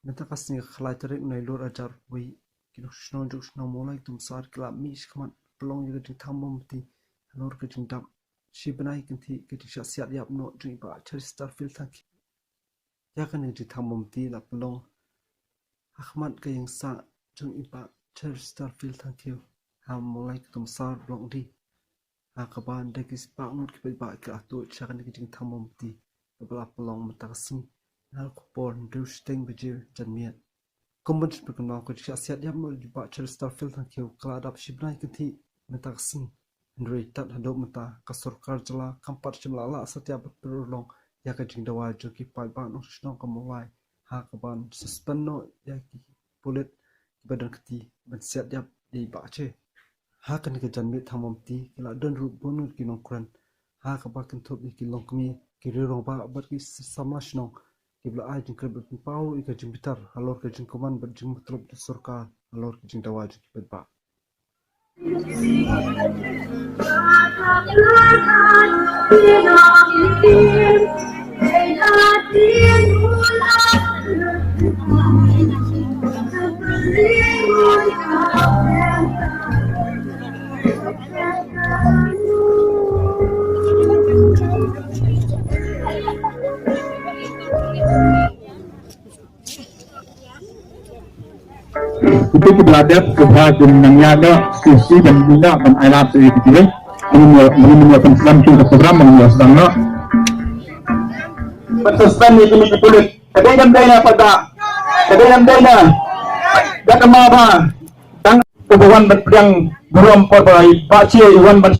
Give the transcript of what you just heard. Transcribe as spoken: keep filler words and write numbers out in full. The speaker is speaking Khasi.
Mynta ka sngi ka khatlai tarik Nailur arhajar arphew wei, ki nongshong shnong jong ka shnong Mawlai Kynthei Mawsar ki la mih shakhmat pynlong ïa ka jingthang mombati halor ka jingdap shi bnai kynthih ka jingshah siat ïap noh jong i Bah Cheristerfield Thangkhiew. Ïa kane ka jingthang mombati la pynlong ha khmat ka ïingsah jong i Bah Cheristerfield Thangkhiew ha Mawlai Kynthei Mawsar, Block D, ha kaba da ki spah ngut ki paidbah ki la tuid sha kane ka jingthang mombati kaba la pynlong mynta ka sngi ha ka por hynriew shiteng baje janmiet. Kum ban sngewthuh, ka jingshah siat ïap noh jong i Bah Cheristerfield Thangkhiew ka la dap shi bnai kynthih mynta ka sngi. Hynrei tad haduh mynta ka sorkar jylla kam pat shym la lah satia ban pynurlong ïa ka jingdawa jong ki paidbah nongshong shnong ka Mawlai ha kaban suspend noh ïa ki pulit kiba don kti ban siat ïap ïa i Bah Che. Ha kane ka janmiet thang mombati ki la don ruh bun ngut ki nongkren ha kaba kynthup ïa ki longkmie, ki riew rangbah bad ki samla shnong kiba la ai jingkren ban pynpaw ïa ka jingbitar halor ka jingkmen bad jingmutlob jong sorkar halor ka jingdawa jong ki paidbah. Kito kiba la dep, kiba kin nang ïa da, ki shi ban bina ban ai lad ïa ki jingeh. Mano mano ban slam ki program ban ïa sdang noh. Ban suspend ïa ki pulit. Ka dei dang dei na pada. Ka dei dang dei na. Da kama ba dang ka ba wan ban pdiang burom por ba i Bah Che i wan ban